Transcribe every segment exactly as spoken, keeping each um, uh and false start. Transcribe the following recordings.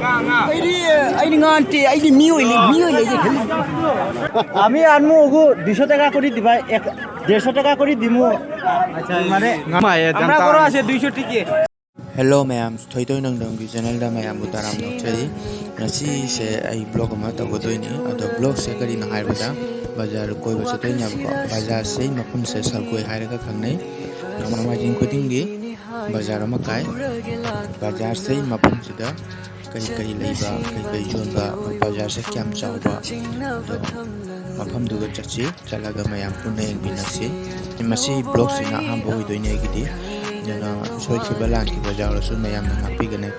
ꯑꯩꯗꯤ, ꯑꯩꯗꯤ ꯉꯥ ꯅꯠꯇꯦ, ꯑꯩꯗꯤ ꯃꯤꯑꯣꯏ ꯂꯩ, ꯃꯤꯑꯣꯏ ꯂꯩꯒꯦ ꯈꯜꯂꯤ꯫ আমি আনমু ওগু দুইশো টাকা করে দিবা, এক, দেড়শো টাকা করে দিমু। আচ্ছা, মানে, আমরা করো আছে দুইশো টিকে। Hello ꯃꯌꯥꯝ, ꯊꯣꯏꯊꯣꯏ ꯅꯪꯗꯝꯒꯤ channelꯗ ꯃꯌꯥꯝꯕꯨ ꯇꯔꯥꯝꯅ ꯑꯣꯛꯆꯔꯤ꯫ ꯉꯁꯤꯁꯦ ꯑꯩ vlog ꯑꯃ ꯇꯧꯒꯗꯣꯏꯅꯤ꯫ ꯑꯗꯣ vlogꯁꯦ ꯀꯔꯤꯅꯣ ꯍꯥꯏꯕꯗ, ꯕꯖꯥꯔ ꯀꯣꯏꯕ ꯆꯠꯇꯣꯏꯅꯦꯕꯀꯣ꯫ ꯕꯖꯥꯔꯁꯦ ꯃꯐꯝꯁꯦ ꯁꯜꯒꯣꯏ ꯍꯥꯏꯔꯒ ꯈꯪꯅꯩ꯫ ꯅꯣꯡꯃꯥꯏꯖꯤꯡ ꯈꯨꯗꯤꯡꯒꯤ ꯕꯖꯥꯔ ꯑꯃ ꯀꯥꯏ꯫ ꯕꯖꯥꯔꯁꯦ ꯃꯐꯝꯁꯤꯗ ꯀꯔꯤ ꯀꯔꯤ ꯂꯩꯕ, ꯀꯔꯤ ꯀꯔꯤ ꯌꯣꯟꯕ, ꯕꯖꯥꯔꯁꯦ ꯀꯌꯥꯝ ꯆꯥꯎꯕ, ꯑꯗꯣ ꯃꯐꯝꯗꯨꯒ ꯆꯠꯁꯤ꯫ ꯆꯠꯂꯒ ꯃꯌꯥꯝ ꯄꯨꯟꯅ ꯌꯦꯡꯃꯤꯟꯅꯁꯤ꯫ ꯃꯁꯤ vlogꯁꯤꯅ ꯑꯍꯥꯟꯕ ꯑꯣꯏꯗꯣꯏꯅꯦ ꯑꯩꯒꯤꯗꯤ, ꯑꯗꯨꯅ ꯁꯣꯏꯈꯤꯕ ꯂꯥꯟꯈꯤꯕ ꯌꯥꯎꯔꯁꯨ ꯃꯌꯥꯝꯅ ꯉꯥꯛꯄꯤꯒꯅꯤ꯫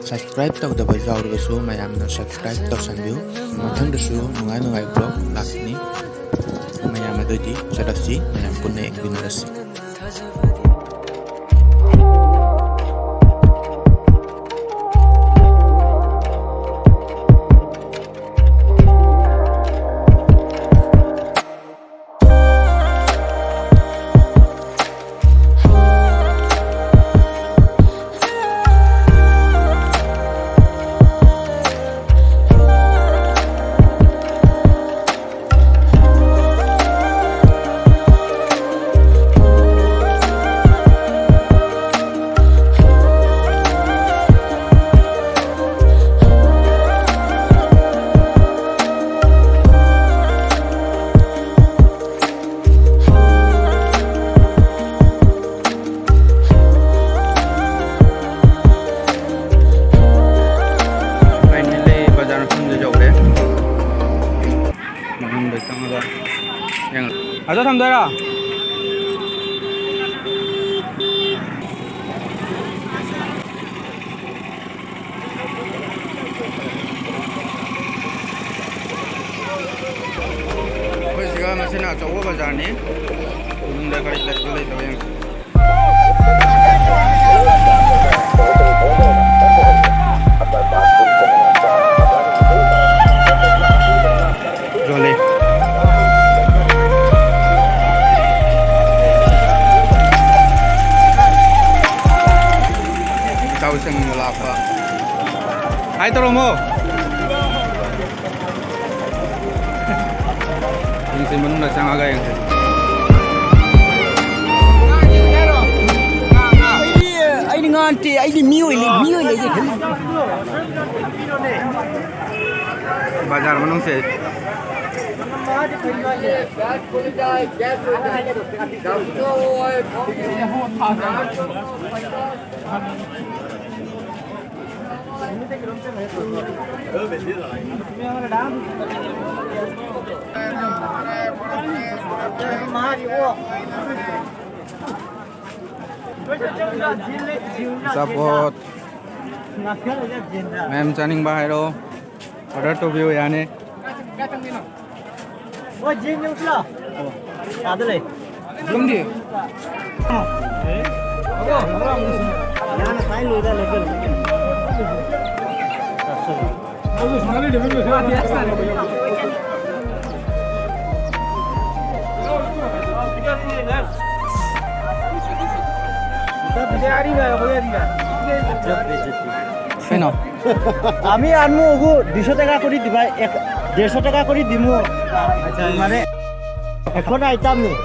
Subscribe ꯇꯧꯗꯕ ꯌꯥꯎꯔꯕꯁꯨ ꯃꯌꯥꯝꯅ subscribe ꯇꯧꯁꯟꯕꯤꯌꯨ꯫ ꯃꯊꯪꯗꯁꯨ ꯅꯨꯡꯉꯥꯏ ꯅꯨꯡꯉꯥꯏꯕ vlog ꯂꯥꯛꯀꯅꯤ꯫ ꯃꯌꯥꯝ ꯑꯗꯨꯗꯤ ꯆꯠꯂꯁꯤ, ꯃꯌꯥꯝ ꯄꯨꯟꯅ ꯌꯦꯡꯃꯤꯟꯅꯔꯁꯤ꯫ Finally, ꯕꯖꯥꯔ ꯃꯐꯝꯗ ꯌꯧꯔꯦ꯫ ꯃꯅꯨꯡꯗ ꯆꯪꯉꯒ ꯌꯦꯡꯉ-, ꯑꯗꯣ ꯊꯝꯗꯣꯏꯔꯣ? ꯑꯩꯈꯣꯏ ꯁꯤꯒ ꯃꯁꯤꯅ ꯑꯆꯧꯕ ꯕꯖꯥꯔꯅꯤ꯫ ꯃꯅꯨꯡꯗ ꯀꯔꯤ ꯂꯩꯕ ꯂꯩꯇꯕ ꯌꯦꯡꯁꯤ꯫ ꯌꯣꯜꯂꯤ꯫ ꯏꯇꯥꯎꯁꯤꯡ ꯂꯥꯛꯄ꯫ ꯍꯥꯏ ꯇꯧꯔꯝꯃꯣ꯫ ꯌꯦꯡꯁꯦ, ꯃꯅꯨꯡꯗ ꯆꯪꯉꯒ ꯌꯦꯡꯁꯦ꯫ ꯑꯩꯗꯤ, ꯑꯩꯗꯤ ꯉꯥ ꯅꯠꯇꯦ, ꯑꯩꯗꯤ ꯃꯤꯑꯣꯏ ꯂꯩ, ꯃꯤꯑꯣꯏ ꯂꯩ꯫ ꯕꯖꯥꯔ ꯃꯅꯨꯡꯁꯦ꯫ ꯑꯆꯥꯄꯣꯠ ꯃꯌꯥꯝ ꯆꯥꯅꯤꯡꯕ ꯍꯥꯏꯔꯣ, order ꯇꯧꯕꯤꯌꯨ, ꯌꯥꯅꯤ꯫ ꯍꯣꯏ, ꯖꯤꯝ ꯌꯧꯁꯤꯂꯣ꯫ ꯑꯥꯗ ꯂꯩ꯫ ꯌꯨꯝꯗꯤ? ꯀꯩꯅꯣ? আমি আনমু ওগু দুইশ টাকা কৰি দিবা, এক, ডেৰশ টাকা কৰি দিমু। আচ্ছা, মানে, এখন আইটেম নেই।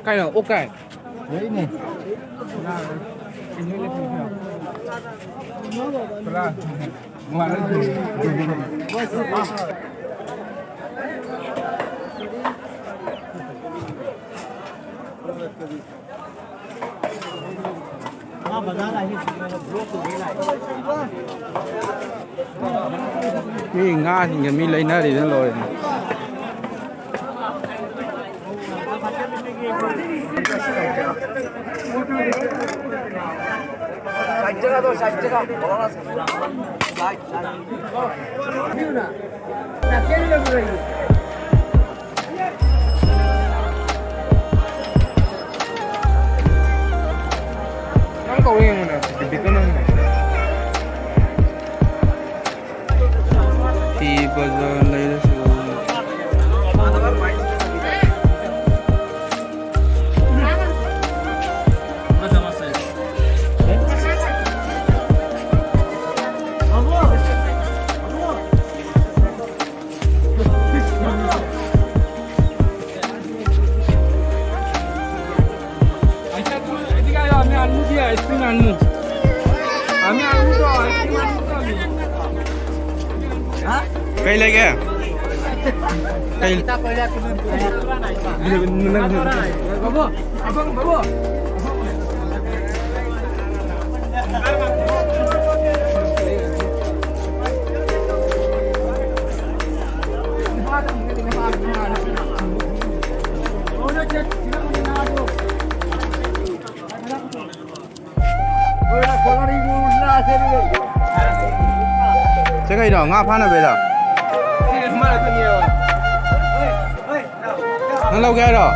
ꯀꯥꯏꯅꯣ? ꯑꯣꯛ ꯀꯥꯏ? ꯂꯩꯅꯦ꯫ ꯃꯤ ꯉꯥꯁꯤꯡꯁꯦ ꯃꯤ ꯂꯩꯅꯔꯤꯗꯅ ꯂꯣꯏꯔꯦ꯫ ꯅꯪ ꯀꯧꯔ ꯌꯦꯡꯉꯨꯅꯦ, ꯕꯤꯠꯇꯣ ꯅꯪ꯫ ꯐꯤ ꯕꯖꯥꯔ ꯂꯩꯔꯁꯨ꯫ আচ্ছা, তুমি এদিকে আয়, আমি আনবো দিয়ে আইসক্রিম আনবো। আমি আনবো তো, আইসক্রিম আনবো তো আমি। হ্যাঁ? কই লাগে? কই? বাবু, বাবু, বাবু। ꯁꯦ ꯀꯩꯅꯣ? ꯉꯥ ꯐꯥꯅꯕꯩꯔꯣ? ꯅꯪ ꯂꯧꯒꯦ ꯍꯥꯏꯔꯣ?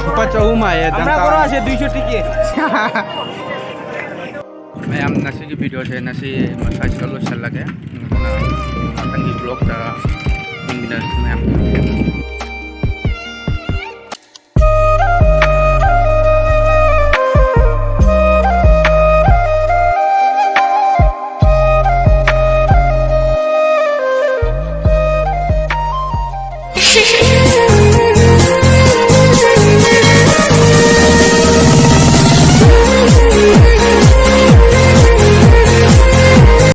ꯂꯨꯄꯥ ꯆꯍꯨꯝ ꯍꯥꯏꯌꯦ, ꯗꯝ ꯇꯥꯔꯦ꯫ ꯃꯌꯥꯝ, ꯉꯁꯤꯒꯤ ꯚꯤꯗꯤꯑꯣꯁꯦ ꯉꯁꯤ ꯃꯁꯥꯏꯁꯤꯗ ꯂꯣꯏꯁꯤꯜꯂꯒꯦ꯫ ꯑꯗꯨꯅ ꯃꯊꯪꯒꯤ ꯕ꯭ꯂꯣꯛꯇ ꯌꯦꯡꯃꯤꯟꯅꯔꯁꯤ ꯃꯌꯥꯝ꯫